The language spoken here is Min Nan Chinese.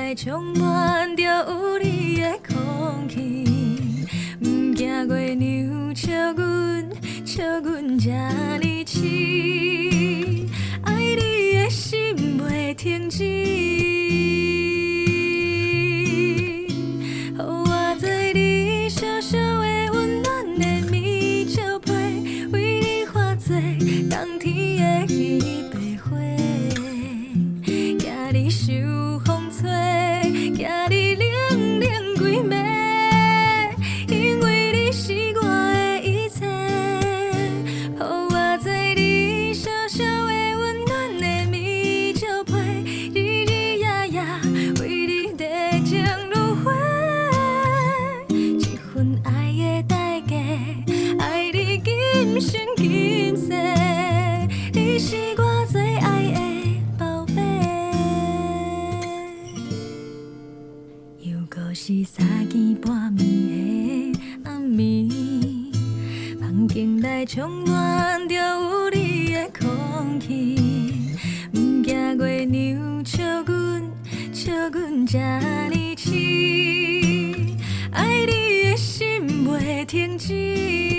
內充滿著有你的空氣，毋驚月娘笑阮，笑阮這呢癡，愛你的心袂停止。予我做你小小的溫暖的棉石被，為你化做冬天的彼白花，驚你受風吹，驚你冷冷規暝，因為你是我的一切。予我做你小小的溫暖的棉石被，日日夜夜為你熱情如火，這份愛的代價，愛你今生今世，你是我最愛的寶貝。又閣是三更半暝的暗暝，房間內充滿著有你的空氣，毋驚月娘笑阮，笑阮這呢癡，愛你的心袂停止。